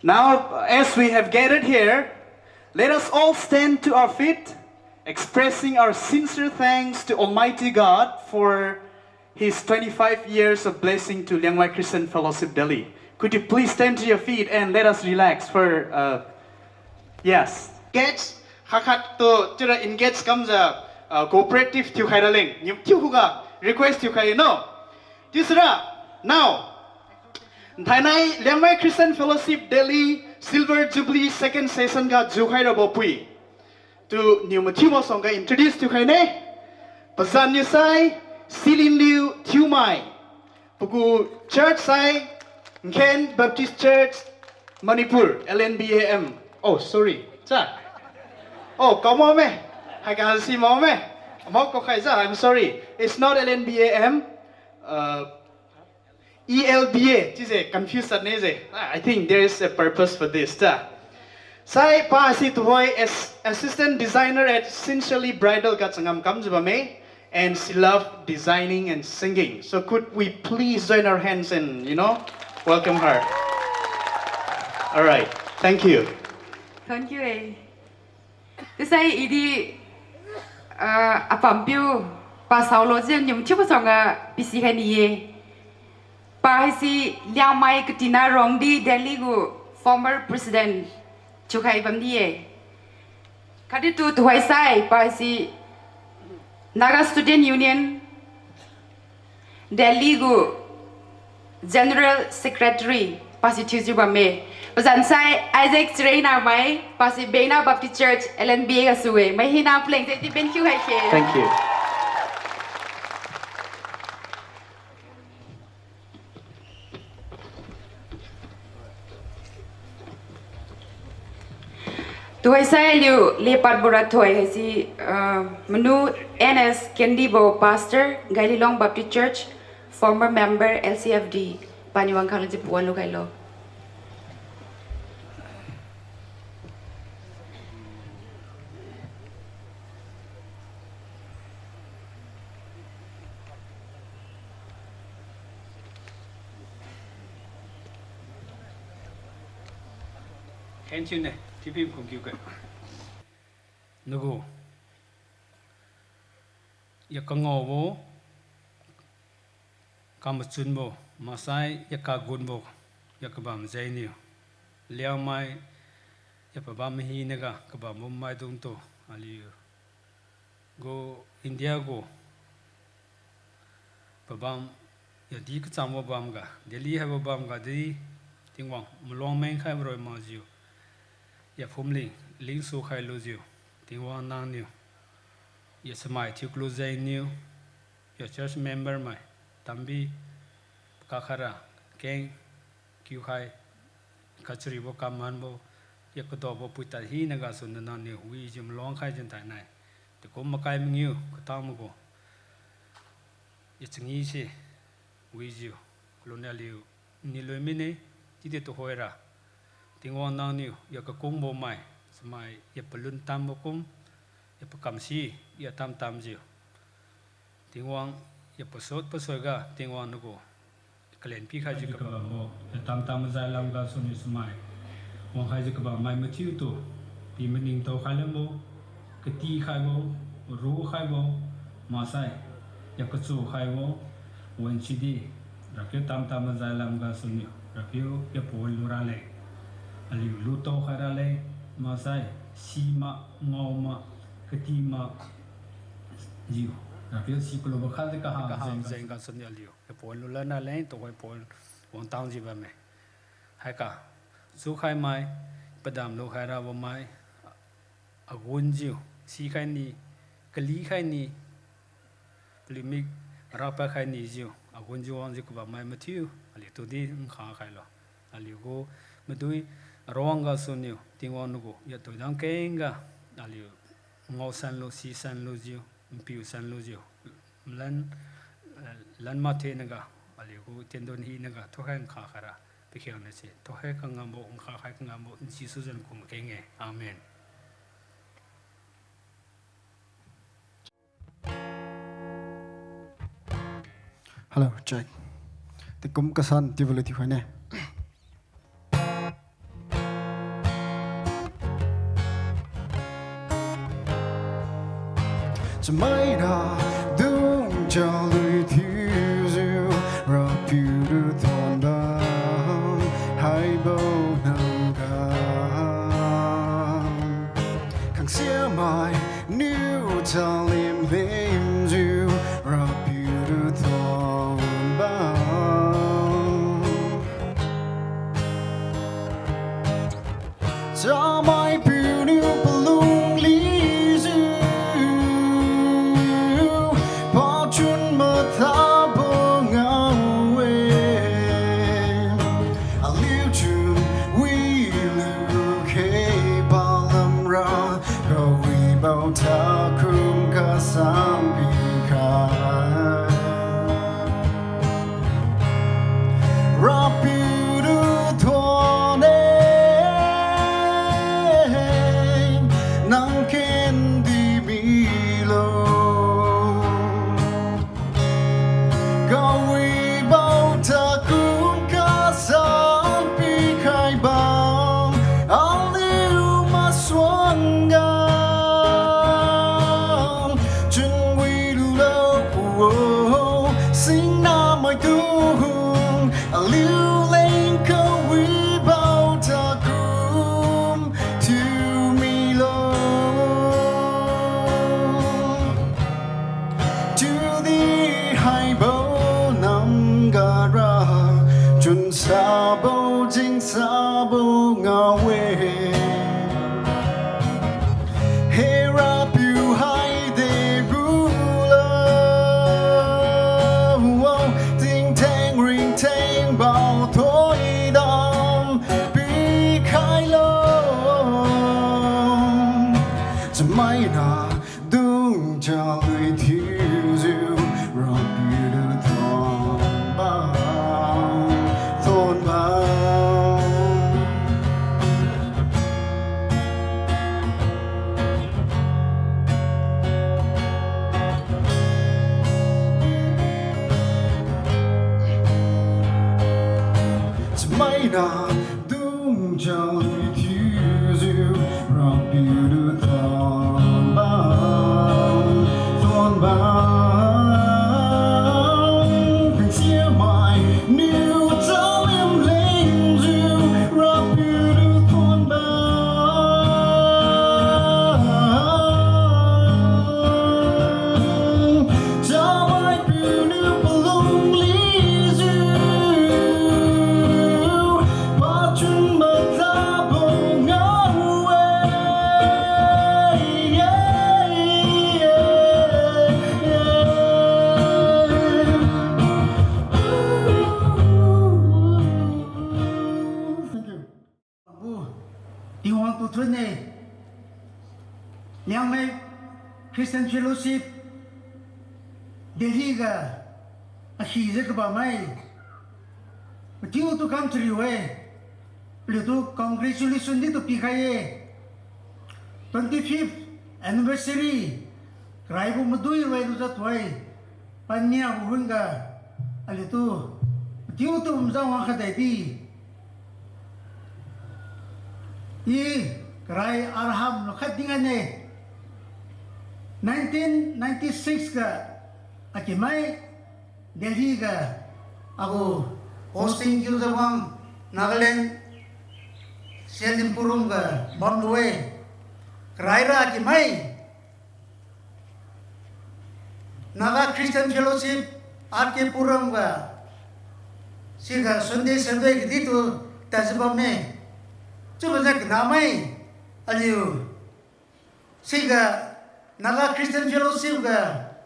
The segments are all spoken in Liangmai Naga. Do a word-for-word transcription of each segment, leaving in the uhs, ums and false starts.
Now, as we have gathered here, let us all stand to our feet, expressing our sincere thanks to Almighty God for His twenty-five years of blessing to Liangmai Christian Fellowship Delhi. Could you please stand to your feet and let us relax for, uh, yes. Guests, khat-khat tu tira engage kamjiu, uh, cooperative thiukhai raleng, niu thiu khuga request thiukhai no. Tisra, now, thainai Liangmai Christian Fellowship Delhi Silver Jubilee second session ga jukhai rabo pui tu niu mathiubo suangga introduce thiukhai ne. Pazan niu sai, Silinliu Thiumai. Pagu church sai, Nkhen Baptist Church, Manipur, L N B A M. Oh, sorry. Cha. Oh, kaumame. Haiga si mame. Amao kakhai ja, I'm sorry. It's not L N B A M. Uh, E L B A, chiujiu confuse ne je. I think there is a purpose for this, ta. Sai pasi tuhoi as assistant designer at Sincerely Bridal ga changam kamjiu bamme, and she love designing and singing. So could we please join our hands and, you know, welcome her? All right, thank you. Thank you, eh. Tisai idi, ah, apampiu, pa Saolo jiu niu thiubo suangga pisikhai ni-e. Pa haisi Liangmai katina rongdi Delhi gu former president thiukhai bamdi-e. Khatdi tu tuhoisai pa haisi Naga Student Union Delhi gu General Secretary pasi thiujiu bamme. Pazan sai Isaac Chireina mai, pasi Bena Baptist Church L N B A gasu-e. Mai hina paleng se di ben thiu haise. Thank you. Tuhoisai aliu lepadbo rathoi haise, uh, manu N S Kendibo, Pastor, Gaililong Baptist Church, former member L C F D, paniu wangkhang lujiu pawan lukhailo. Khenthiune, thiupi kumkiu khe. Nagu, ya kangaobo, kamachunbo, maksai ya kagunbo, ya kabam jengniu, Liangmai, ya pabam hinaga kabambo maidungtu, aliu gu India gu pabam, yadi kachangbo bamga, Delhi haibo bamga di, Tingwang maluang mengkhaibo roi makjiu, ya phumling lingsu khailujiu, Tingwang nangniu, ya chamai thiu kalu jengniu, ya church member mai, tambi, kakhara, keng, kiukhai, kacharibo kamanbo, ya kadaobo puitad hina gasu nangniu wijiu maluang khaijiu thainai, dekum makai mangiu katang magu, ya changee se, wijiu, kaluniu aliu, nilui mine, chiudi tuhoira, Tingwang nangniu ya kakungbo mai, chamai ya palun tambo kum, ya pakamsi, ya tamtamjiu, Tingwang ya pasot pasoiga Tingwang nagu kalen pikhaijiu kabambo, ya tamtam majai lam gasuniu chamai wangkhaijiu kabam mai mathiutu, pi maningtao khai lambo, katikhaibo, rukhaibo, maksai ya kachukhaibo, wan sidi, Rapiu tamtam majai lam gasuniu Rapiu ya pawan luraleng, aliu lutao khai raleng, maksai sima, ngaoma, katima jiu, Rapiu si kalubo khatdi kaham jeng gasuniu aliu ya pawan lulan raleng, tuhoi pawan wangtangjiu bamme. Haika, jukhai mai, padam lukhai rabo mai, agunjiu, sikhai ni, kalikhai ni, paliumik, rakpad khai nijiu, agunjiu wangjiu kabam mai mathiu, aliu tudi nkha khailo. Aliu gu madui, aruang gasuniu, Tingwang nagu, ya thoidam kengga, aliu, ngao sanlu, si sanlujiu, npiu sanlujiu, lan, eh, lan mathe naga, aliu gu tiendon hinaga, thukhai nkha khaira, pakhiangnase, thukhai kangambo, nkha khai kangambo, Jesu zan kum keng-e. Amen. Hello, check. Tingkum kasan tiubo lu thiukhaine. Chamaina dung chalui thiujiu, Rapiu tu thonbam haibo nang kam. Khangsia mai niu chalim limjiu, Rapiu tu thonbam. Chamai piuniu palung lijiu, pachun mathabo ngao-e. Aliu chun wilu khei palamra, kawibo takum kasam pikhai. Rapiu tu thon-e, nang kendi milo. Kawibo takum kasam pikhai bam, aliu masuangga chunwilulo, o, singnamai tung, aliuleng kawibo takum thiu milo. Chiudi haibo namga ra, chunsabo jingsabo ngao-e. He Rapiu hai degulo, tingtheng ringtheng bao thoidam pikhailo. Chamaina dung chalui thiujiu, Rapiu tu thonbam, thonbam. Chamaina dung chalui thiujiu, Rapiu tu thonbam, thonbam. Khangsia mai niu chalim limjiu, Rapiu tu thonbam. Chamai piuniu palung lijiu, pachun mathabo ngao-e. Thank you. Gu, Tingwang tu thune, Liangmai Christian Fellowship, Delhi ga akhijiu kabammai, patiu tu kam chariu-e, paliutu congratulation di tu pikhai-e, twenty fifth anniversary, karaibo madui roi lujiu thoi, pania gu hunga, aliutu, patiu tu maza wang khatdi di, I karai arham lukhat dinga ne. Nineteen ninety-six ga akimai Delhi ga agu posting kiujiu wang Nagaland Sialimpurum ga bamlu-e. Karaira akimai Naga Christian Fellowship, R K Puram ga, siga Sunday Sunday kadi tu tadjiu bamme. Chiubojiu kanamai aliu siga Naga Christian Fellowship ga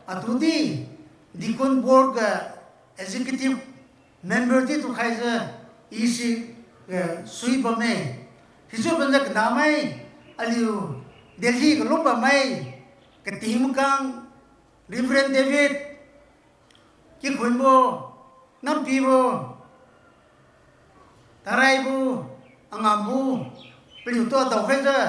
atudi Deacon Board ga Executive Member di tu khaijiu, isi, eh, sui bamme. Sichiubojiu kanamai aliu Delhi ga lung bammai, kating makang, Reverend David, Kikhunbo, Nampibo, Taraibo, Angambo, paliutu adao khaijiu,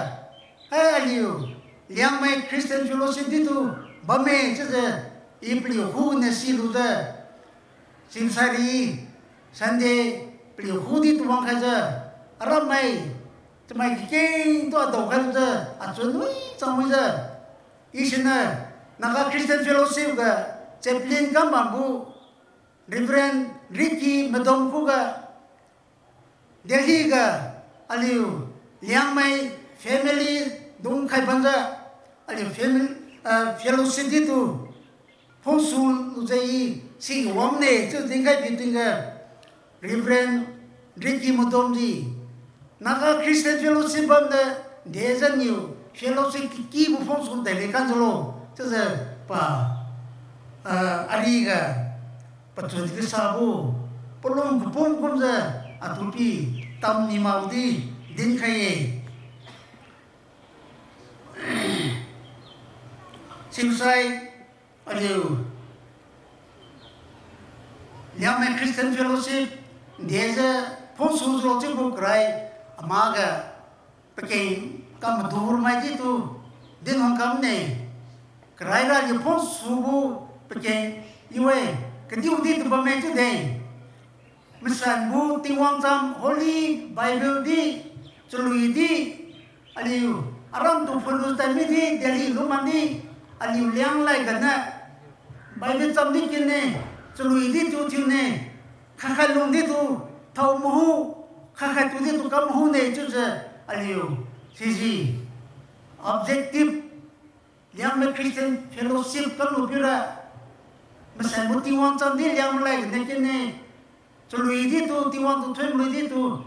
hai aliu Liangmai Christian Fellowship di tu bamme chiujiu, i paliu khu niu silujiu, Chiusari, Sunday, paliu khu di tu wang khaijiu, aramai, chamai kakeng tu adao khailujiu, achun wi chang wijiu, isiniu, Naga Christian Fellowship ga chaplain kam bambo Reverend Ricky Madom khuga Delhi ga aliu Liangmai family dungkhai bamjiu aliu family, ah, fellowship ditu phungsu lujiu i si wang ne chiu dinkhai bi tingga Reverend Ricky Madom di Naga Christian Fellowship bamde, dejiu niu fellowship kakibo phungsu dai le kan jilo chiujiu pa, ah, ariga pachun kasabo palung kapum kumjiu atu pi tamni makdi dinkhai-e. Sibosai aliu Liangmai Christian Fellowship dejiu phungsu jilo chiubo karai ama ga pakeng kam madur mai ditu dinwang kamne. Karai ra aliu phungsubo pakeng iu-e, kadiu ditu bamme chiude masanbo Tingwang cham Holy Bible di, chalui di, aliu aram tu phunlu tai midi Delhi lu mandi, aliu Lianglai ganiu Bible cham di kinne, chalui ditu thiune, khaikhat lung ditu thao mahu, khaikhat tu ditu kam mahu ne chiujiu aliu siji objective Liangmai Christian Fellowship kamlu piura masanbo Tingwang cham di Liangmai lai ganiu kinne, chalui ditu Tingwang tu thun lui ditu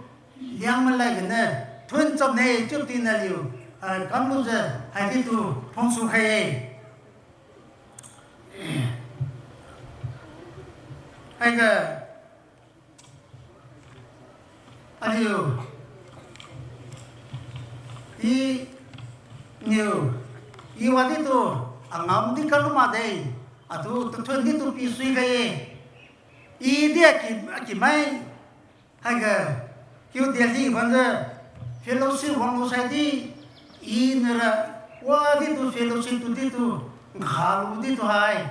Liangmai lai ganiu thun chamne chiu tingna aliu, ah, kamlujiu hai ditu phungsu khai-e. Haiga aliu, i, niu, i wadi tu angam di kalu makde, atu tathun ditu pi sui khai-e. I di aki, akimai, haiga, kiu Delhi bamjiu fellowship wanglu saidi, i nara wadi tu fellowship tu ditu nkhalu ditu hai.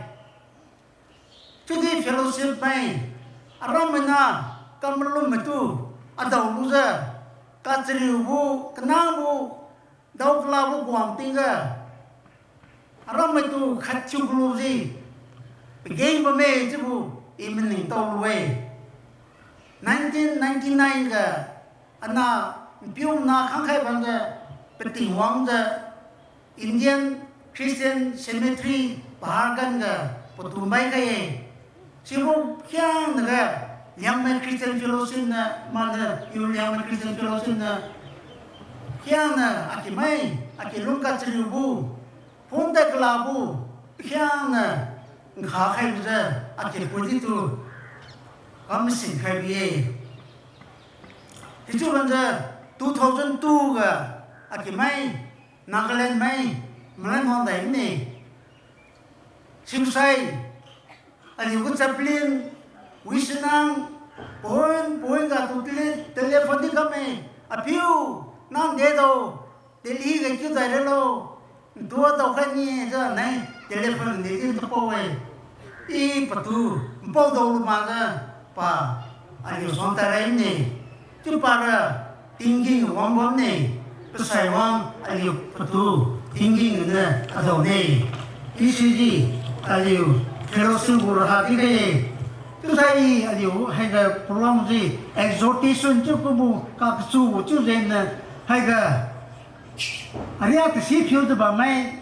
Chiudi fellowship mai, aram maina, kamalum maitu, adao lujiu, kachariubo, kanambo, dao kalabo guang tingga, aram maitu khat thiu kaluji pageng bamme chiubo i maningtao lu-e. Nineteen ninety-nine ga ana npiu na khangkhai bamjiu pating wangjiu Indian Christian Cemetery Paharganj ga patu mai khai-e. Sibo khiangna ga Liangmai Christian Fellowship niu, maniu piu Liangmai Christian Fellowship niu khiangna akimai, aki lungkachariubo, phungtai kalabo, khiangna nkha khaibojiu, aki pudi tu kam masin khaibo-e. Hichiu bamjiu two thousand two ga akimai Nagaland mai malai mandai mine. Sibosai aliu gu chaplain Wisenang, pawan pawan ga tu tele-, telephone di kamme, apiu, nang dedo, Delhi ga kiu dai ralo, ntua daokhai nijiu nai telephone di di ntu pao-e. I patu npao daolu makjiu pa aliu suang tadrai ne. Chiu para tingking wang bamme, pasai wang aliu patu tingking niu adao ne. I sidi aliu fellowship gu raha di khe. Chiusai aliu haiga program si exhortation chiu kubo kakachubo chiu jengniu haiga aria tasi phiujiu bammai,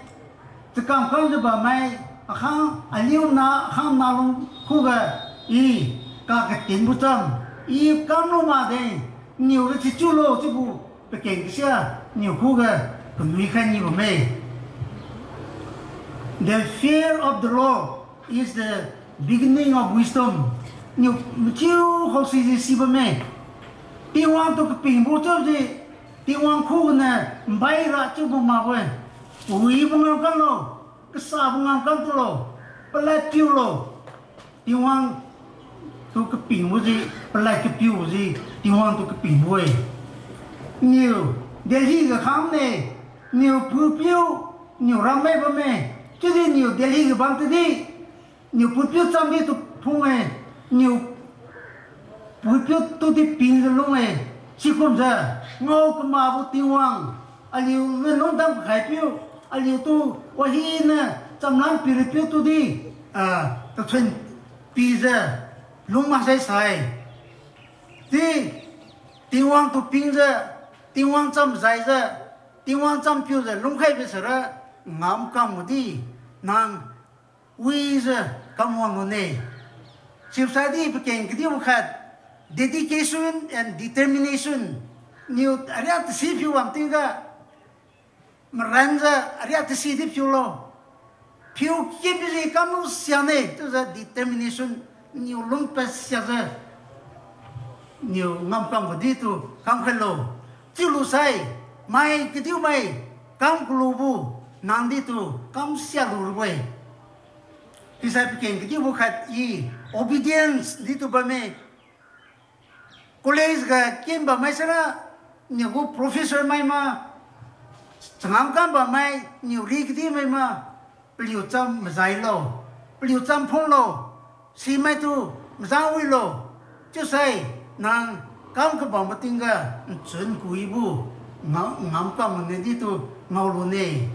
chakam kamjiu bammai, akhang aliu na akhang nalung khuga i kakatinbo cham, i kamlu makde, niu ra chichiulo chiubo pakeng kasia niu khuga kanui khai ni bamme. The fear of the Lord is the beginning of wisdom. Niu mathiu haosiji si bamme. Tingwang tu kapingbo chiujiu, Tingwang khuganiu mbai ra chiubo makbo-e. Pawibo ngam kamlo, kasabo ngam kam tulo, palad piulo. Tingwang tu kapingbo ji, palad kapiubo ji, Tingwang tu kapingbo-e. Niu Delhi ga khamne, niu puipiu, niu rammai bamme, chiudi niu Delhi ga bam tadi, niu puipiu chamdi tu phung-e, niu puipiu tudi pingjiu lung-e, sikumjiu, ngao kamakbo Tingwang, aliu lungdam khaipiu, aliutu wahina chamlam piripiu tudi, ah, tathun pijiu lung maksai sai. Di, Tingwang tu pingjiu, Tingwang cham zaijiu, Tingwang cham piujiu lungkhaibo sira ngamkam di, nang wijiu kam wang lune. Sipsai di pakeng kadibo khat, dedication and determination. Niu ariak tasi piu wang tingga, maranjiu ariak tasi di piulo. Piu kempi ji kamlu siane, chiujiu determination, niu lungpad siakjiu niu ngamkambo di tu kamkhailo. Chiulu sai, mai kadiumai kam kalubo, nang di tu kam sialu rabo-e. Hisai pakeng kadibo khat i obedience di tu bamme. College ga ken bammai sara, niu gu professor mai ma, changam kam bammai, niu ri kadimai ma, paliu cham mazailo, paliu cham phunglo, simaitu mazang wilo, chiusai nang kam kabambo tingga nchun kuibo nga-, ngamkam mane di tu ngaolune.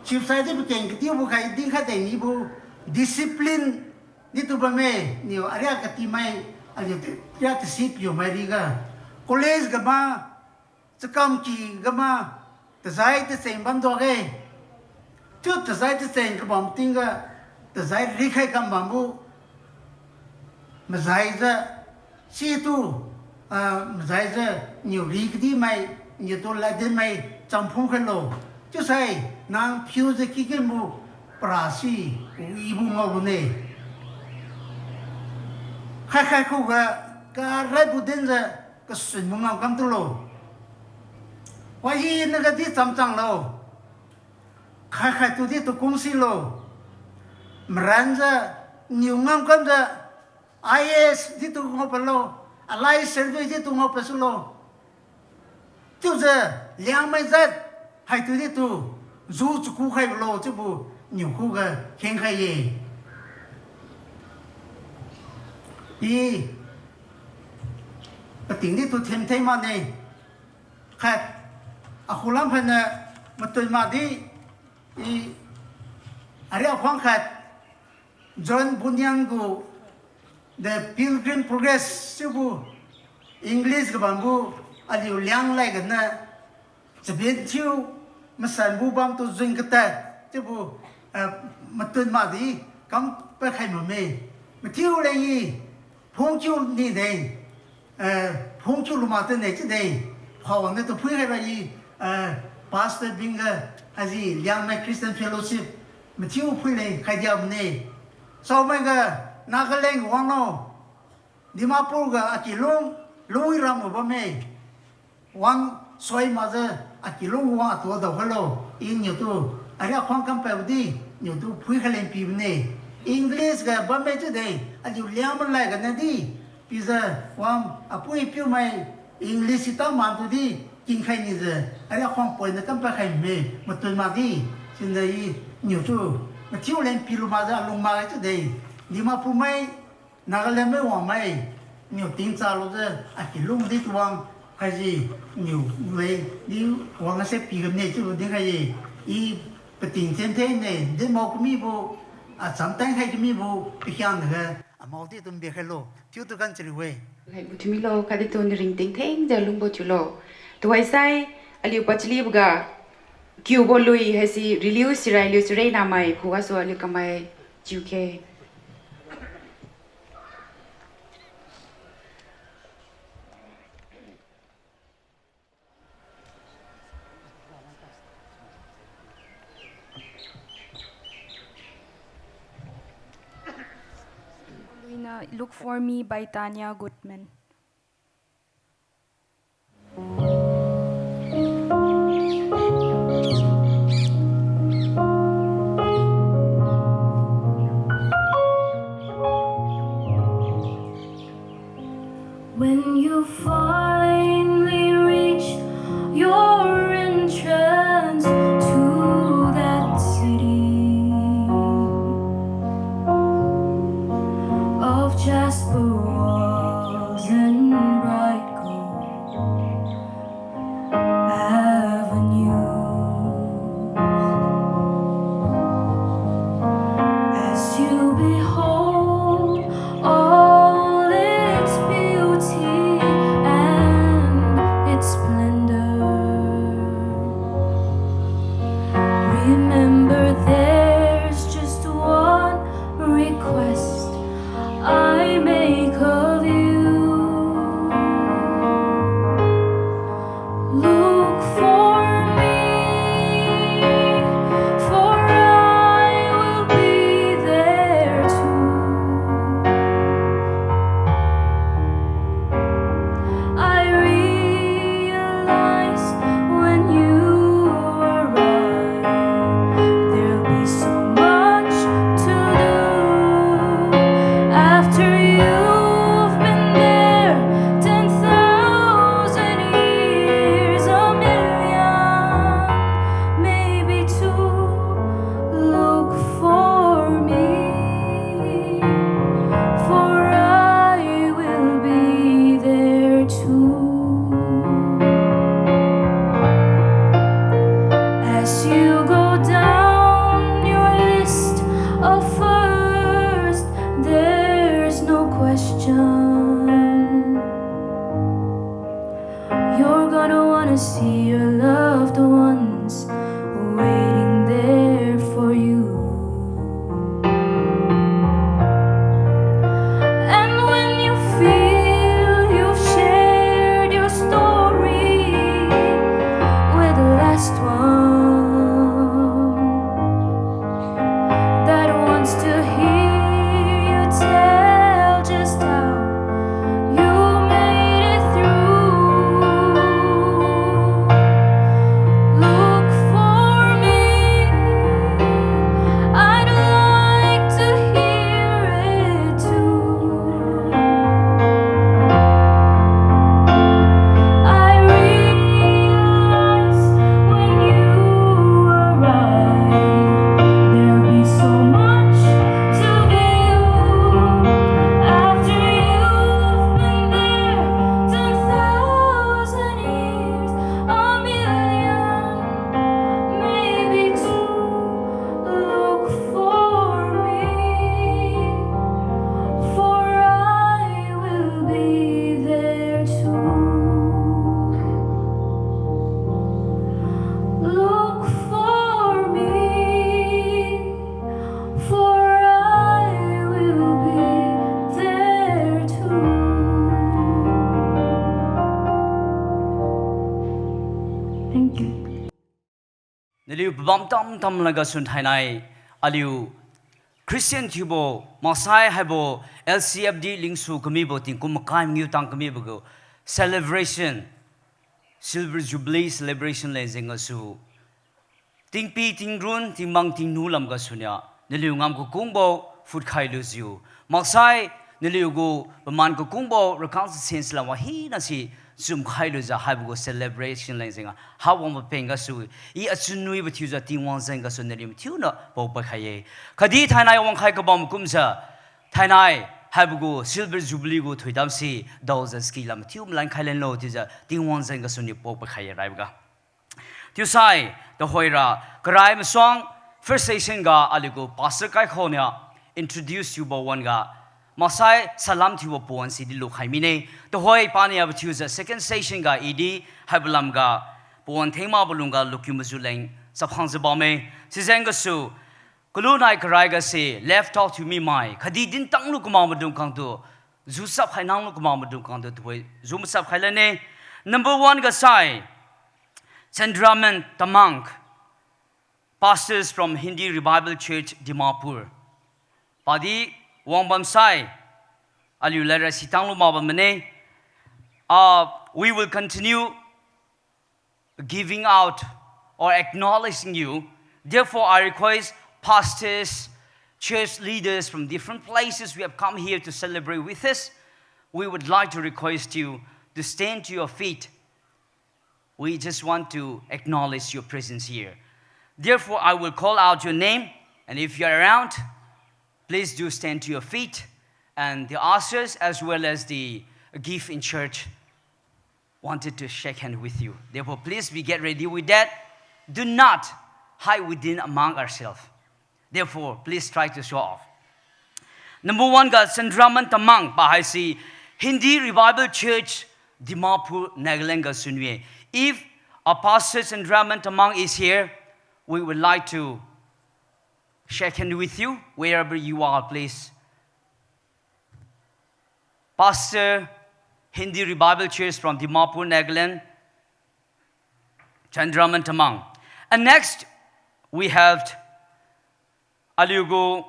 Sipsai di pakeng kadibo khai dinkhai deng nibo discipline di tu bamme, niu ariak katimai, aliu ti-, ariak tasi piumai riga. College ga ma, chakam ky ga ma, tazai tacheng bamduage. Chiu tazai tacheng kabam tingga, tazai rikhai kam bambo, mazaijiu, situ, ah, mazaijiu, niu ri kadimai, niu tu laddinmai, cham phungkhailo. Chiusai, nang phiujiu kikinbo, parasi, wibo ngaolune. Khaikhai khuga, karaibo dinjiu, kasunbo ngamkam tulo. Wahinaga di chamchanglo. Khaikhai tu di tu kungsilo. Maranjiu, niu ngamkamjiu, I A S di tu ngaopalo, alai service di tu ngaopasulo. Chiujiu Liangmai jat haitu di tu, ju chaku khailo chiubo niu khuga khengkhai-e. I, pating di tu themtheng mane. Khat, akhulam phainiu matun mak di, i, ariak khuang khat, John Bunyan gu The Pilgrim's Progress chiubo English ga bambo aliu Lianglad ganiu chabin thiu masanbo bamtu jun katad chiubo, ah, matun mak di kam pakhai bamme. Mathiu leng i phungkiu ni de, eh, phungkiu lu mak tune chiu de, phawang niu tu phuikhai ra i, eh, pastor bingga, haisi Liangmai Christian Fellowship mathiu phui leng khai diamne. Saomai ga Nagaland ga wanglo, Dimapur ga akilung, lungwi ram ga bamme. Wang soi makjiu akilung wang atu dao khailo, i niu tu, ariak khuang kam pabo di, niu tu phuikhai leng pi bane. English ga bamme chiu de, aliu Liangmai lad ganiu di, pijiu wang apui piumai English si ta mantu di, kinkhai nijiu, ariak khuang poiniu kam pakhai me, matun mak di, siniu i niu tu, mathiu leng pilu makjiu alung makge chiu de, Dimapur mai, Nagaland mai wangmai, niu tingcha lujiu akilung di tuwang, haisi niu leng di wang ase pi gamne chiubo dinkhai-e. I pating thenthe ne, dinmao kamibo, acham tan khai kamibo pakhiangna ga, amao di tu mbia khailo, thiutu gan chariu-e. Haibo thiumilo, khatdi tu naringting thengjiu lungbo thiulo. Tuhoisai, aliu pachaliboga, kiubo lui haisi riliu sirai liu charenamai khugasu aliu kamai chiu khe. Luina Look for Me by Tanya Goodman. When you finally reach your entrance to that city of jasper walls Wanna see your loved ones waiting there for you. And when you feel you've shared your story with the last one that wants to hear you tell just how you made it through, look for me. I'd like to hear it too. I realize when you arrive, there'll be so much to view. After you've been there ten thousand years, a million, maybe two, look for me, for I will be there too. Look for me, for I will be there too. Thank you. Naliu pabam tam tam laga sun thainai, aliu Christian thiubo, maksai haibo L C F D lingsu kamibo tingkum makai mangiu tang kamibo gu celebration, Silver Jubilee celebration leng jeng gasu, tingpi tingrun, tingmang tingnu lam gasu nia, naliu ngam kakungbo phutkhai lujiu, maksai naliu gu paman kakungbo rakang sense lam wa hina si chumkhai lujiu haibo gu celebration leng jeng ga hawang papeng gasu, i achun nuibo thiujiu Tingwang jeng gasu naliu mathiuna pao pakhai ye. Khatdi thainai wangkhai kabam kumjiu, thainai haibo gu Silver Jubilee gu thoidam si daojiu ski lam mathiu malan khai lenlo chiujiu Tingwang jeng gasu niu pao pakhai ye raiboga. Chiusai, tuhoira, karai masuang, first session ga aliu gu pastor kaikhao niu introduce thiubo wan-ga, maksai salam thiubo pawan si di lukhai mine. Tuhoi paniabo thiujiu second session ga i di haibo lamga pawan thengmakbo lungga lukiu maju leng chapkhangjiu bamme. Sijeng gasu, kalunai karai gase left out thiu mimai, khatdi dintang lu kamak maidung khangtu, ju chapkhai nang lu kamak maidung khangtu tuhoi ju machapkhai lane. Number one ga sai, Chandraman Tamang, pastors from Hindi Revival Church, Dimapur. Padi wangbam sai, aliu ladra sitang lu mak bam mane. Uh, we will continue giving out or acknowledging you. Therefore, I request pastors, church leaders from different places we have come here to celebrate with us, we would like to request you to stand to your feet. We just want to acknowledge your presence here. Therefore, I will call out your name, and if you are around, please do stand to your feet. And the ushers, as well as the gift in charge, wanted to shake hand with you. Therefore, please be get ready with that. Do not hide within among ourselves. Therefore, please try to show off. Number one ga Chandraman Tamang pa haise Hindi Revival Church, Dimapur, Nagaland ga sunwi-e. If a pastor Chandraman Tamang is here, we would like to shake hand with you wherever you are, please. Pastor, Hindi Revival Church from Dimapur, Nagaland, Chandraman Tamang. And next, we have aliu gu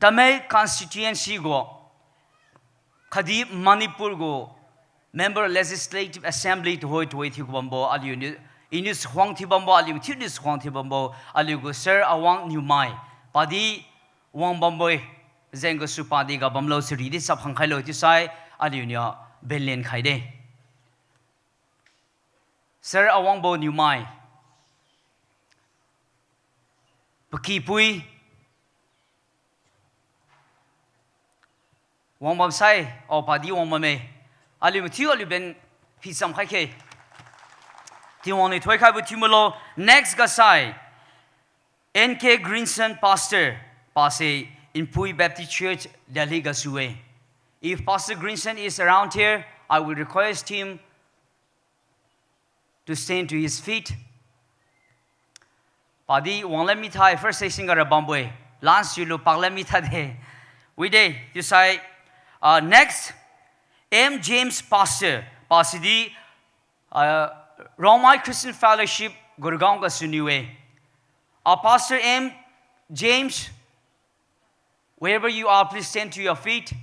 Tamei constituency gu, khatdi Manipur gu Member Legislative Assembly tuhoi tuhoi thiu kabambo aliuniu, iniu suang thiu bambo, aliu thiuniu suang thiu bambo, aliu gu Sir Awang Niumai. Padi wang bambo-e, jeng gasu padi ga bamlo siri di chap khang khailo chiusai, aliuniu benlen khaide. Sir Awangbo Niumai. Pakipui. Wangbam sai, o padi wang bamme. Aliu mathiu aliu ben phicham khai khe. Tingwang niu thoikhaibo thiu malo. Next ga sai, N K Greenson Pastor, pase Inpui Baptist Church, Delhi gasu-e. If Pastor Greenson is around here, I will request him to stand to his feet. Padi wanglan mi thai first session ga ra bambo-e. Last chiulu paklan mi thade. Wide, chiusai, uh, next, M James Pastor. Pastor di, uh, Rongmei Christian Fellowship, Gurgaon ga suniu-e. Uh, Pastor M James, wherever you are, please stand to your feet.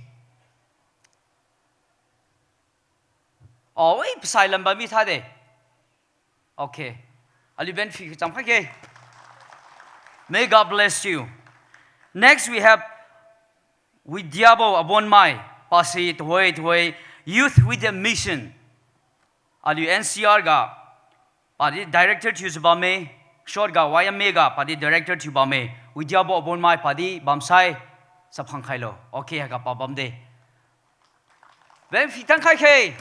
Oh, wi, pasai lamba mi thade. Okay. Aliu benphi chamkha ke. May God bless you. Next, we have Widiabo Abonmai, pasi tuhoi tuhoi, Youth with a Mission. Aliu N C R ga, padi director thiujiu bamme, short ga Y M A ga, padi director thiu bamme. Widiabo Abonmai padi bamsai, saphang khailo. Okay, haiga pa bamde. Benphi tang khai khe.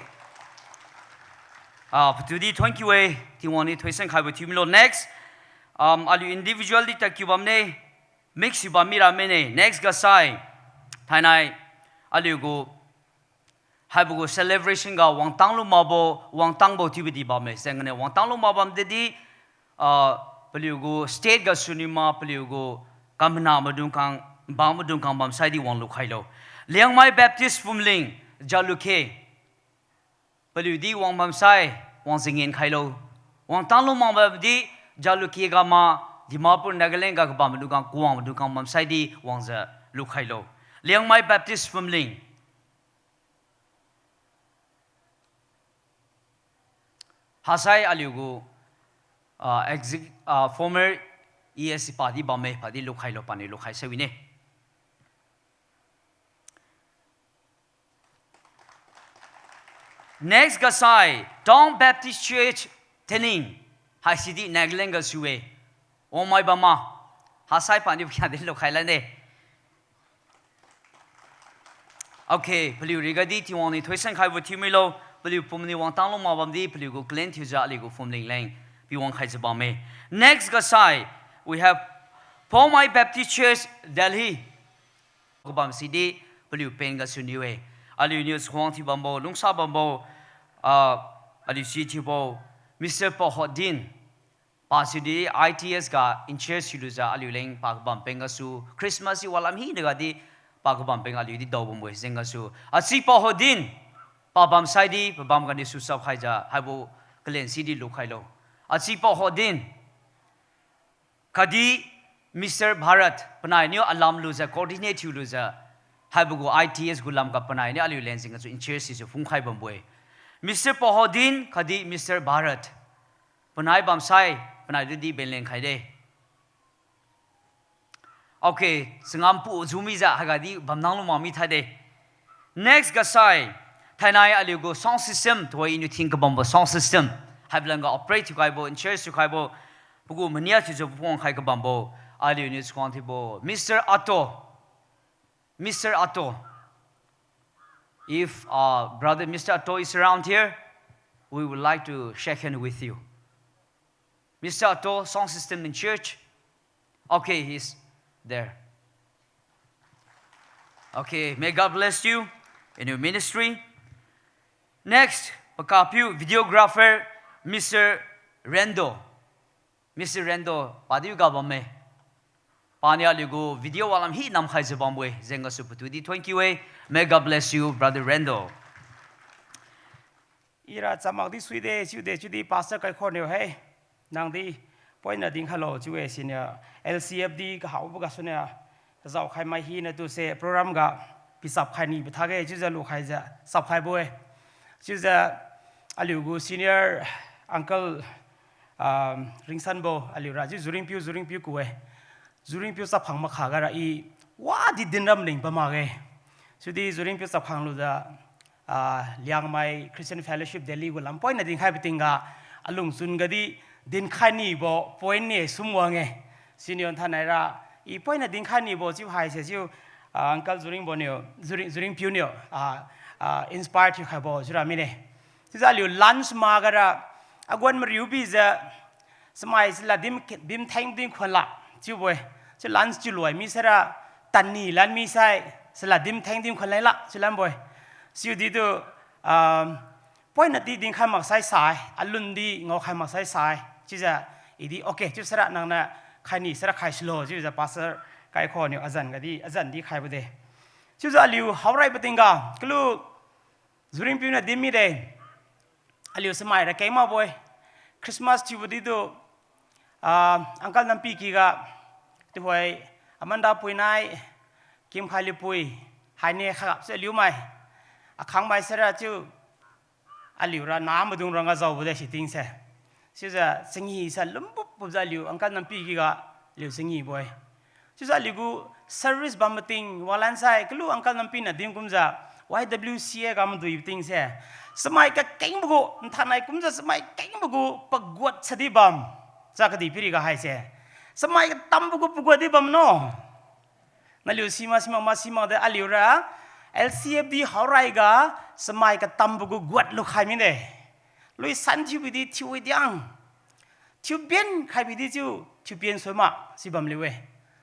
Ah, patu di thank you e. Tingwang niu thoisan khaibo thiu milo. Next, um, aliu individual di ta kiu bamne. Mix si bam mi ra mine. Next ga sai. Thainai, aliu gu, haibo gu celebration ga wangtang lu makbo, wangtangbo chiubo di bamme. Jengniu wangtang lu mak bam dedi, ah, paliu gu state ga suniu ma, paliu gu kamna maidung khang, bang maidung khang bamsai di wang lu khailo. Liangmai Baptist Phumling, Jalukie. Paliu di wang bamsai, wang jengin khailo. Wangtang lu mak bam di, Jalukie ga ma, Dimapur, Nagaland ga kabam maidung khang, kawang maidung khang bamsai di wangjiu lu khailo. Liangmai Baptist Phumling. Hasai aliu gu, ah, exec-, ah, former E S padi bamme, padi lu khailo, paniu lu khai sai wine. Next ga sai, Town Baptist Church Tening. Haisi di Nagaland ga sue. Wangmai bamma. Hasai paniu kya di lu khai lane. Okay, paliu riga di Tingwang niu thoisan khaibo thiu milo, paliu pum niu wangtang lu mak bam di, paliu gu clan thiujiu aliu gu Phumling leng pi wang khaijiu bamme. Next ga sai, we have Poumai Baptist Church, Delhi. Kabam si di, paliu pen ga suniu-e. Aliu niu suang thiu bambo, lungsa bambo, ah, aliu si thiubo, Mister Pahodin. Pasi di I T S ga in-charge thiulujiu aliu leng pa kabam pen gasu, Christmas si walam hina ga di pa kabam pen aliu di dao bambo-e jeng gasu. Achi Pahodin, pabam sai di, pabam ganiu su sap khaijiu, haibo kalen si di lu khailo. Achi Pahodin, khatdi Mister Bharat, panai niu alam lujiu, coordinate thiulujiu, haibo gu I T S gu lam ga panai niu aliu leng jeng gasu in-charge sijiu phungkhai bambo-e. Mister Pahodin, khatdi Mister Bharat. Panai bamsai, panai tu di benleng khaide. Okay, changam pu ju mijiu haiga di bamnang lu mak mi thaide. Next ga sai, thainai aliu gu sound system, tuhoi iniu thin kabambo sound system. Haibo lam ga operate thiukhaibo, in-charge thiukhaibo, pagu mania thiujiu phungwang khai kabambo, aliu niu suang thiubo, Mister Ato. Mister Ato. If, uh, brother Mister Ato is around here, we would like to shake hand with you. Mister Ato, sound system in charge. Okay, he's there. Okay, may God bless you in your ministry. Next, pakapiu videographer, Mister Rendo. Mister Rendo, padiu ga bamme. Paniu aliu gu video walam hi namkhaijiu bambo-e, jeng gasu patu di thank you e. May God bless you, Brother Rendo. Ira chamak di suide, chiude, chiudi Pastor Kaikhor niu hai. Nang di, poina dinkhailo, chiu-e siniu, L C F di kahabo gasuniu, kazao khai mai hinatu se program ga, pichap khai ni pathage, chiujiu lukhaijiu, chap khaibo-e. Chiujiu, aliu gu senior uncle, um, Ringsanbo, aliura chiu Juringpiu, Juringpiu ku-e. Juringpiu chapkhang makha gara i, wadi dinram ning pamakge. Chiudi Juringpiu chapkhang lujiu, ah, Liangmai Christian Fellowship Delhi gu lam poina dinkhai pating ga, alungchun gadi dinkhai nibo point ni sum wang-e. Siniu thainai ra, i poina dinkhai nibo chiu haise chiu, ah, uncle Juringbo niu, Juring, Juringpiu niu, ah, ah, inspire thiukhaibo chiura mine. Chiujiu aliu lunch mak gara, aguan mariu bijiu, chamai sila dim, dim theng dim khunla, chiubo-e. Chiu lunch chiu loi mi saira, tani lan mi sai, sila dim theng dim khun laila, chiu lanbo-e. Chiudi tu, um, poinadi dinkhai maksai sai, alun di ngaokhai maksai sai. Chiujiu, idi, okay, chiu sara nangniu khaini sara khai sulo, chiujiu pastor kaikhoniu azan gadi, azan di khaibo de. Chiujiu aliu haorai pating ga, kalu, Juringpiu niu din mide. Aliu samai ra keng makbo-e. Christmas thiubo ditu, ah, uncle Nampi ky ga, tuhoi, Amanda pui nai, Kimkhai Liupui, haine khagap se aliu mai. Akhang mai sara chiu, aliura namaidung rangga jaobo de sitingse. Sijiu changi sa lumbup bupjiu aliu uncle Nampi ky ga aliu changibo-e. Chiujiu aliu gu service bam mating walan sai kalu uncle Nampi niu din kumjiu Y W C A ga madui pating se. Chamai kakengbo gu, nthanai kumjiu chamai kengbo gu paguat sadi bam. Sa kadihpiri ga haise. Chamai katambo gu paguat di bam no. Naliu simak simak ma simak de aliura L C F D haorai ga chamai katambo gu guat lukhai mide. Lui san thiubi di thiu-e diang. Thiu pien khaibi di chiu, thiu pien sui ma, si bam liu-e.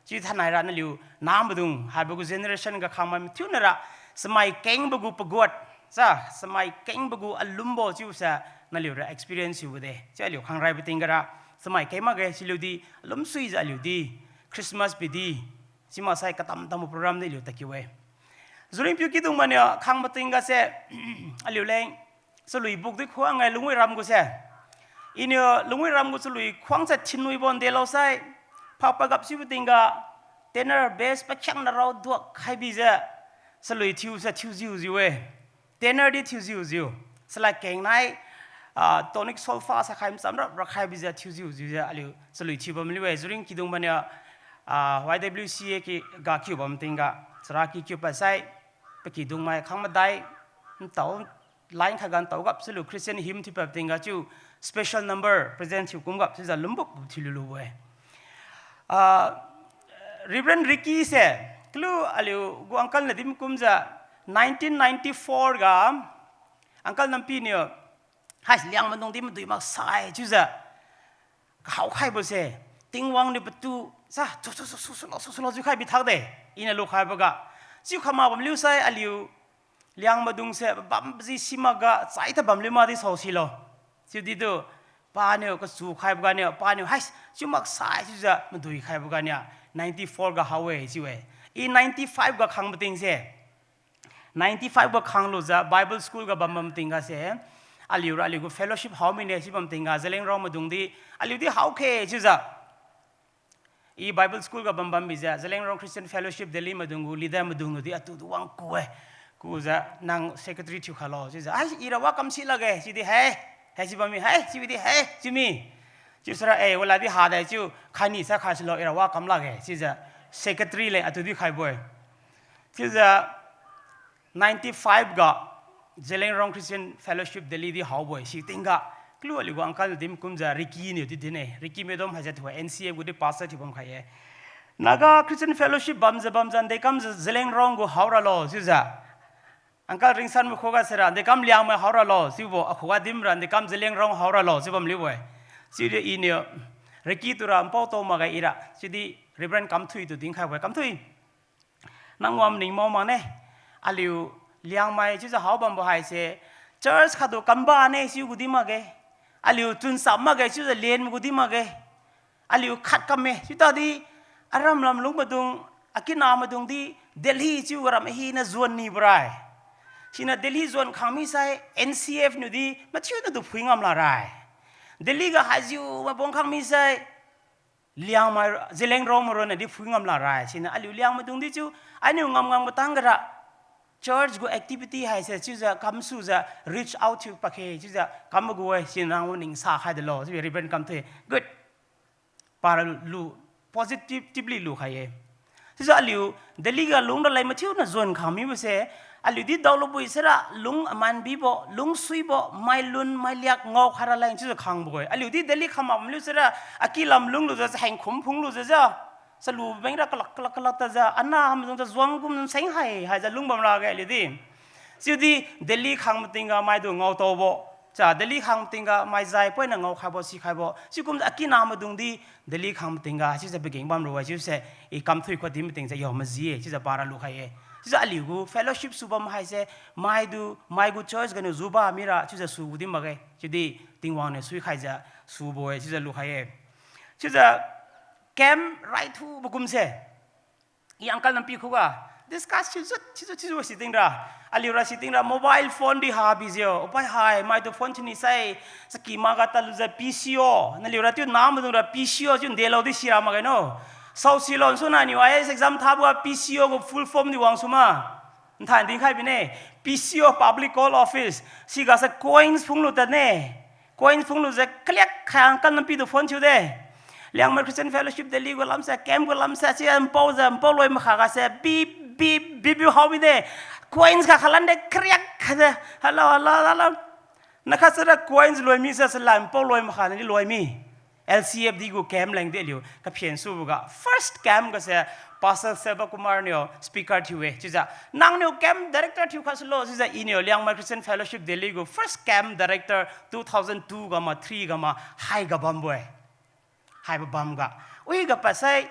Chiu thainai ra naliu namaidung, haibo gu generation ga khangmai mathiu nara, chamai kengbo gu paguat, sa, chamai kengbo gu alumbo chiusa, naliura experience thiubo de. Chiu aliu khangrai pating ga ra, chamai keng makge siliu di, alum suijiu aliu di, Christmas bi di, simaksai katam tambo program di aliu tadkiu-e. Juringpiu kidung maniu khang mating ga se, aliu leng, chalui buk di khuang-e Lungwi ram gu se. Iniu Lungwi ram gu chalui khuang se thinwi bon delosai. Phak pagap sibo tingga tenor bass pakhiangna rao duak khaibijiu. Chalui thiu se thiujiu jiu-e. Tenor di thiujiu jiu. Salad keng nai, ah, tonic solfa sakhai machamrap rakhai bijiu thiujiu jiujiu aliu chalui thiu bam liu-e. Juring kidung maniu, ah, Y W C A ky ga kiu bam tingga. Chara ky kiu pasai. Pakidung mai khang madai. Ntao line khat ga ntao gap silu Christian hymn thiupad tingga chiu special number present thiu kum gap sijiu lumbup thiu lulu-e. Ah, Reverend Ricky se, kalu aliu gu uncle na dim kumjiu nineteen ninety-four ga uncle Nampi niu, hai Liangmaidung di madui maksai chiujiu kahawkhaibo se, Tingwang niu patu sa, su, su, su, su, sulo, su, sulo, jiu khai bithak de, iniu lukhaibo ga. Chiu khama bam liu sai aliu, Liangmaidung se, bam ji simakga, chai ta bam liu ma di sao silo. Chiudi tu, paniu kachu khaibo ganiu, paniu, hai, chiu maksai chiujiu, madui khaibo ganiu, ninety-four ga hao-e, chiu-e. I ninety-five ga khang mating se. Ninety-five ga khang lujiu, Bible school ga bam bam tingga se. Aliura aliu gu fellowship hao mine, chiu bam tingga, Zeliangrong maidung di, aliu di hao khe, chiujiu. I Bible school ga bam bam bijiu, Zeliangrong Christian Fellowship Delhi maidung gu leader maidung lu di atu du wang ku-e. Kujiu nang secretary thiu khalo, chiujiu. Ai, ira wa kam si lakge, chiudi hai. Hai si bam mi, hai, chiudi hai, chiu mi. Chiu sara e, wala di ha dai chiu, khaini sa khai silo, ira wa kam lakge, chiujiu. Secretary leng atu di khaibo-e. Chiujiu, ninety-five ga, Zeliangrong Christian Fellowship Delhi di haobo-e, si tingga. Kalu aliu gu uncle dim kumjiu Ricky niu di din-e. Ricky Medom haijiu tu N C F gu di pastor thiu bam khai-e. Naga Christian Fellowship bamjiu bamjiu, nde kamjiu Zeliangrong gu hao ralo, chiujiu. Uncle Ringsan makhuga sira, nde kam Liangmai hao ralo, chiubo, akhuga dimra, nde kam Zeliangrong hao ralo, chiu bam liubo-e. Chiudi iniu, Ricky tura npao tao makge ira, chiudi Reverend Kamthui tu dinkhaibo-e, Kamthui. Nang wam ning mao makne, aliu Liangmai chiujiu hao bambo haise, church khattu kamba ne chiu gu di makge, aliu chunsa makge chiujiu len gu di makge, aliu khat kamme, chiutadi aram lamlung maidung, akina maidung di Delhi chiu ram hina juan nibo rai. Siniu Delhi juan khang misai N C F niu di mathiu natu phui ngam la rai. Delhi ga haijiu mabong khang misai Liangmai, Zeliangrong maron na di phui ngam la rai. Siniu aliu Liangmaidung di chiu, ainiu ngam ngam katang gara. Church gu activity haise chiujiu kamsujiu reach out thiu pakhe chiujiu kam gu-e, siniu nang ning sa khai delo chiu Reverend Kamthui. Good. Para lu, positively lukhai-e. Chiujiu aliu Delhi ga lung raleng mathiu na juan khang mibo se, aliu di daolubui sira lung aman bibo, lung suibo, mailun mailiak ngao khai raleng chiujiu khangbo-e. Aliu di Delhi kham mak bam liu sira, aki lam lung lujiu, chaheng khum phung lujiu jiu. Chalu beng ra kalak kalak kalak tajiu, ana hamdung jiu juang kum seng hai, haijiu lung bam rage aliu di. Chiudi Delhi khang mating ga maidu ngao taobo. Cha Delhi khang mating ga maijai poina ngao khaibo, si khaibo. Sikum akina maidung di Delhi khang mating ga, chiujiu pageng bam ru-e, chiuse, i Kamthui khuga di mating jiu, yo maji-e, chiujiu para lukhai-e. Chiujiu aliugu fellowship subam haise, maidu, maigu church ganiu juba mira chiujiu sugu di makge. Chiudi Tingwang niu suikhaijiu subo-e chiujiu lukhai-e. Chiujiu camp raithubo kumse, i uncle nampi khuga discuss thiujut, thiujut, thiujut sitingra. Aliura sitingra mobile phone di ha bijiu, opai hai, maitu phone thiuni sai, chaki maga tadlujiu P C O, naliura chiu namaidungra P C O chiu ndelo di sira makge no. Saosi lon suna niu I A S exam thaboga P C O gu full form di wang suma. Nthan dinkhai bine, P C O, Public Call Office, sigase coins phunglu tadne. Coins phunglujiu kaliak khai uncle nampitu phone thiude. Liangmai Christian Fellowship Delhi gu lamse, camp gu lamse, si mpaojiu, mpao loi makha gase, bip, bip, bip, bip hao mide. Coins kha khalande, kariak khaide. Hello, hello, hello. Nakhat sara coins loi mi sa sala mpao loi makha nadi loi mi. L C F D gu camp leng di aliu kaphen suboga first camp gase Pastor Selva Kumar niu speaker thiu-e chiujiu, nangniu camp director thiu khat sulo chiujiu iniu Liangmai Christian Fellowship Delhi gu first camp director two thousand two gama three gama haiga bambo-e. Haibo bamga, wiga pasai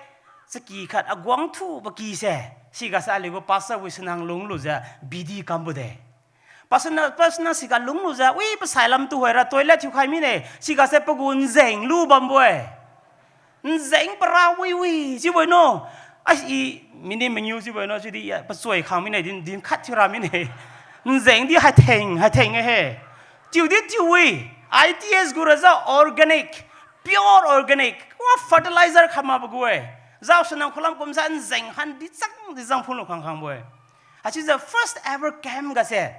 chaki khat aguang thubo kise, sigase aliugu pastor Wisenang lunglujiu bidi kambo de. Pastor na, pastor na siga lunglujiu, wi pasai lamtu hoira toilet thiukhai mine, sigase pagu nzeng lu bambo-e. Nzeng para wiwi chiubo-e no. Ai, i mini mangiu chiubo-e no, chiudi pachui khang mine, din, din khat thiura mine. Nzeng di haitheng, haitheng-e he. Tiudi tiuwi, I T S gu rajiu organic, pure organic, wa fertilizer khamakbo gu-e. Jao sanang khulam kumsa nzeng han dichang dichang phunglu khang khangbo-e. Haichiujiu first ever camp gase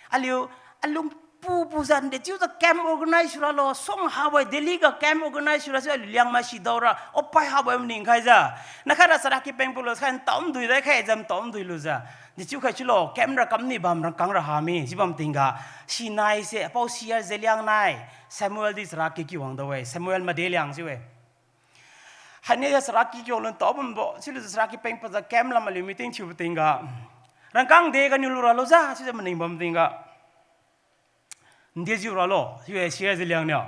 aliu alung pupujiu nde chiujiu camp organize thiuralo, song habo-e Delhi ga camp organize thiura chiu aliu Liangmai si daora, opai habo-e maning khaijiu. Nakhat ra charaky peng pulo khai ntaomdui dai khai jam ntaomdui lujiu. Dechiu khai chiulo, camp ra kamni bam rangkang ra hami, chiu bam tingga. Sinaise, apao C R Zeliang nai, Samuel di charaky kiwang dao-e, Samuel Madeliang chiu-e. Haine charaky kiwang lun tao bambo, chiulujiu charaky peng pajiu camp lam aliu meeting thiubo tingga. Rangkang de ganiu luralo ja, chiujiu maning bam tingga. Ndejiu ralo, chiu-e, C R Zeliang niu.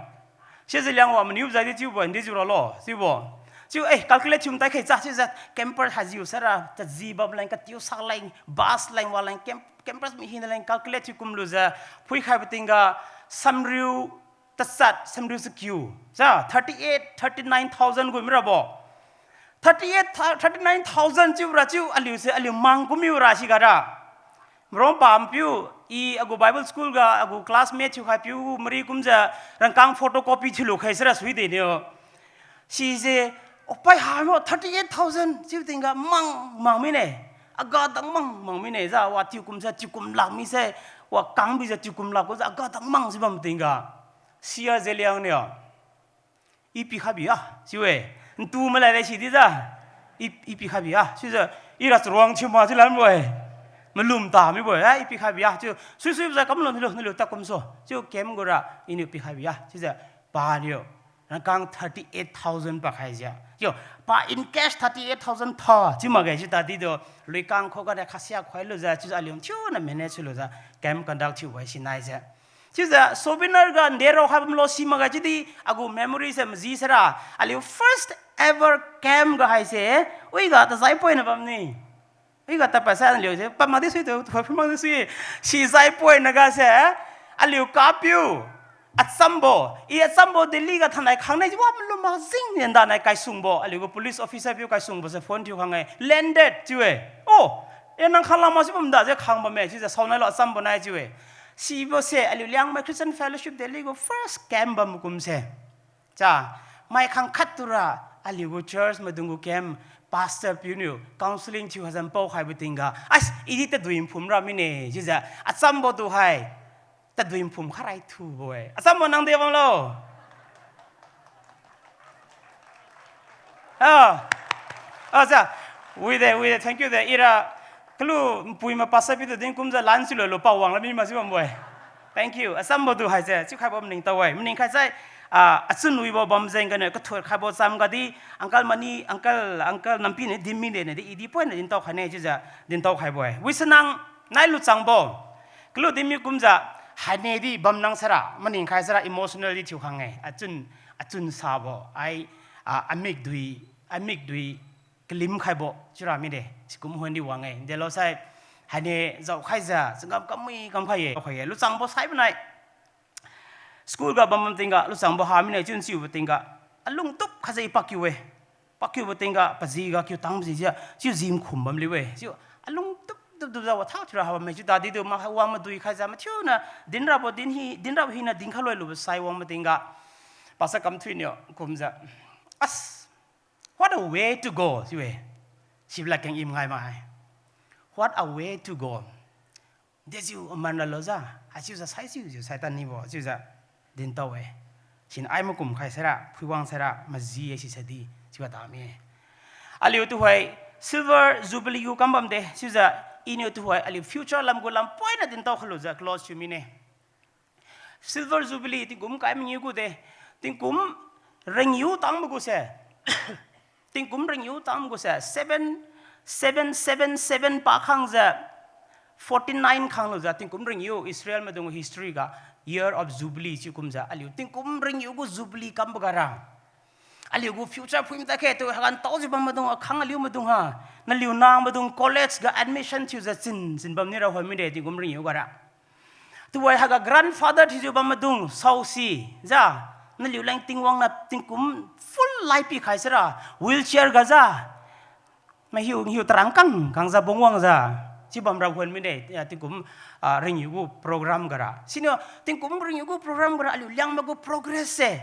C R Zeliang wa maniu jai di chiubo, ndejiu ralo, chiubo. Chiu, eh, calculate thiu matai khai cha, chiujiu campers hajiu sara, chaji bam leng, katiu sak leng, bus leng, wa leng, camp-, campers mi hina leng, calculate thiu kumlujiu, phuikhaibo tingga, samriu tachat, samriu chakiu. Sa, thirty eight, thirty nine thousand gu mirabo. Thirty eight, thirty nine thousand chiu ra chiu, aliu se, aliu mang kumiu ra siga ra. Marong pampiu, i agu Bible school ga, agu classmate thiukhaipiu, mari kumjiu, rangkang photocopy thiulu khai sara suide niu. Sise, opai hamo, thirty eight thousand chiu tingga mang, mang mine. Aga dang mang, mang mine, jiu wa tiu kumjiu, tiu kum lak mise, wa kang bijiu, tiu kum lak kumjiu, aga dang mang si bam tingga. C R Zeliang niu. I pikhai bi a, chiu-e. Ntu malai le si dijiu. I, i pikhai bi a, chiujiu. Ira charuang thiu ma chiu lanbo-e. Malum ta mibo-e, i pikhai bi a, chiu. Sui sui bijiu kamlo naliu, naliu ta kumso. Chiu camp gu ra, iniu pikhai bi a, chiujiu. Paniu. Rangkang thirty eight thousand pakhaijiu. Chiu, pa in cash thirty eight thousand tha, chiu makge chiu tadi tu. Luikang khuga de khasia khoilujiu, chiujiu aliu thiuna manage thiulujiu. Camp conduct thiubo-e sinaise. Chiujiu souvenir ga nde raokhai bamlo si makge chiudi agu memory se maji sara. Aliu first ever camp ga haise, wiga tazai poina bamni. Wiga tapa sa aliu se, pa makdi sui tu, pa makdi sui. Si zai poina ga se, aliu kapiu, achambo, i achambo Delhi ga thanai khangne chiubo malum makjing ni ndanai kaisungbo, aliu gu police officer piu kaisungbo se phone thiu khang-e, landed chiu-e. Oh, e nang khang lama chiu bamda jiu khang bamme, chiujiu saonailo achambo nai chiu-e. Sibo se aliu Liangmai Christian Fellowship Delhi gu first camp bam kumse. Cha, mai khang khat tura, aliu gu church maidung gu camp, pastor piu niu, counselling thiu khaijiu mpao khaibo tingga. As, idi tadui nphum ra mine, chiujiu, achambo tu hai, tadui nphum kharai thubo-e. Achambo nang de bamlo. Ah. Ah, cha. Wide, wide, thank you de. Ira, kalu npui ma pastor pitu din kumjiu lan chiu lolo pawang la mi ma chiu bambo-e. Thank you. Achambo tu haise, chiu khaibo maningtao-e. Maning khaisai, ah, achun wibo bam jeng ganiu, kathot khaibo cham gadi, uncle mani, uncle, uncle nampi ni, dinmi de ni, di, idi poina dintao khaine, chiujiu, dintao khaibo-e. Wisenang, nai luchangbo. Kalu dinmi kumjiu, haine di bam nang sara, maning khai sara emotional di thiu khang-e. Achun, achun sabo, ai, ah, amikdui, amikdui, kalim khaibo, chiura mide, sikum hon di wang-e. Delo sai, Haine jaokhaijiu, changam kamui kamkhai-e, khoi-e, luchangbo saibo nai. School ga bam tingga, luchangbo ha mine chiu nchiubo tingga, alungtup khaijiu i pakiu-e. Pakiubo tingga, paji ga kiu tangbo jijiu, chiu jimkhum bamliu-e. Chiu alungtup tup tup jiu wathak thiura ha bamme chiu tadi tu, ma wang madui khaijiu, mathiuna, dinrabo din hi, dinrabo hina dinkhai loilubo sai wang matingga. Pastor Kamthuiniu kumjiu, As, what a way to go, chiu-e. Sibla keng i mangai ma hai. What a way to go. Dejiu aman ralo jiu, haichiujiu saijiujiu saitan nibo chiujiu dintao-e. Sin ai makum khai saira, phuiwang saira, maji-e sisadi, chiuga tami-e. Aliu tuhoi Silver Jubilee gu kam bamde, chiujiu iniu tuhoi aliu future lam gu lam poina dintao khalujiu close thiu mine. Silver Jubilee tingkum kai mangiu gu de, tingkum rengyu tangbo gu se, tingkum rengyu tangbo gu se, seven, seven, seven, seven pa khangjiu, forty nine khanglujiu tingkum rengyu Israel maidung history ga year of Jubilee chiu kumjiu aliu tingkum rengyu gu Jubilee kambo gara. Aliu gu future phuim ta khe tu hagan taojiu bam maidung, akhang aliu maidung ha. Naliu nang maidung college ga admission thiujiu chin, chin bam ni ra hoi mide tingkum rengyu gara. Tuhoi haiga grandfather thiujiu bam maidung saosi jiu, naliu leng Tingwang niu tingkum full life pikhai sira, wheelchair gajiu, mahiu hiu tarang kang kangjiu bungwangjiu, chiu bamra hon mide, ah, tingkum, ah, rengyu gu program gara. Siniu tingkum rengyu gu program gara aliu Liangmai gu progress se,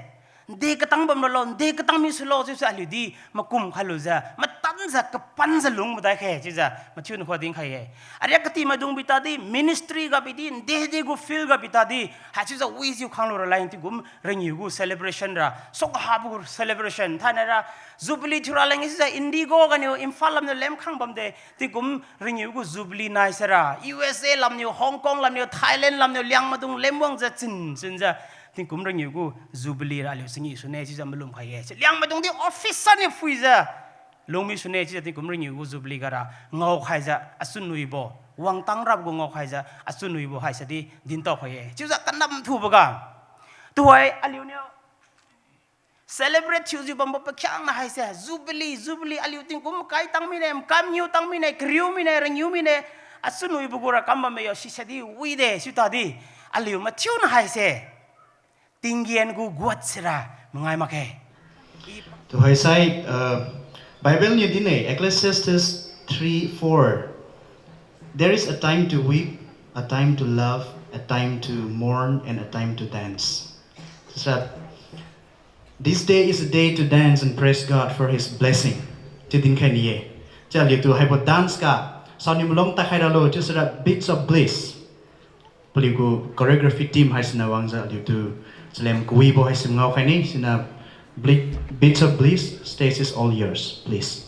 nde katang bam ralo, nde katang misulo chiusi aliu di makum khailujiu, matanjiu kapanjiu lung madai khe chiujiu mathiu nakhu dinkhai-e. Ariak kati maidung bitadi, ministry ga bidi, nde de gu field ga bitadi, haichiujiu wijiu khanglu raleng tingkum rengyu gu celebration ra, sokhabu gu celebration thainai ra, Jubilee thiura leng chiujiu Indigo ganiu Imphal lamniu lemkhang bamde, tingkum rengyu gu Jubilee nai saira, U S A lamniu, Hong Kong lamniu, Thailand lamniu, Liangmaidung lemwangjiu chin, chinjiu, tingkum rengyu gu Jubilee ra aliu changi sune chiujiu malum khai-e. Si Liangmaidung di officer niu phuijiu lungmi sune chiujiu tingkum rengyu gu Jubilee gara ngaokhaijiu achun nuibo, wangtang rabo gu ngaokhaijiu achun nuibo haisadi dintao khai-e. Chiujiu kanam thuboga, tuhoi aliuniu celebrate thiujiu bambo pakhiangna haise, Jubilee, Jubilee, aliu tingkum makai tang mine, makai mangiu tang mine, kariu mine, rengyu mine, achun nuibo gura kam bamme yo, sisadi wide chiu tadi, aliu mathiuna haise tinggen gu guat sira mangai makge. Tuhoisai, uh, Bible niu din-e, Ecclesiastes three four, There is a time to weep, a time to laugh, a time to mourn, and a time to dance. Sisai, This day is a day to dance and praise God for His blessing, chiu dinkhai ni-e. Chiu aliutu haibo dance ga, saoniu malong tadkhairalo chiu sira Beats of Bliss, paliugu choreography team haisiniu wangjiu aliutu chalem kawibo haisi ngao khai ni, siniu Ble-, Beats of Bliss, stage is all yours, please.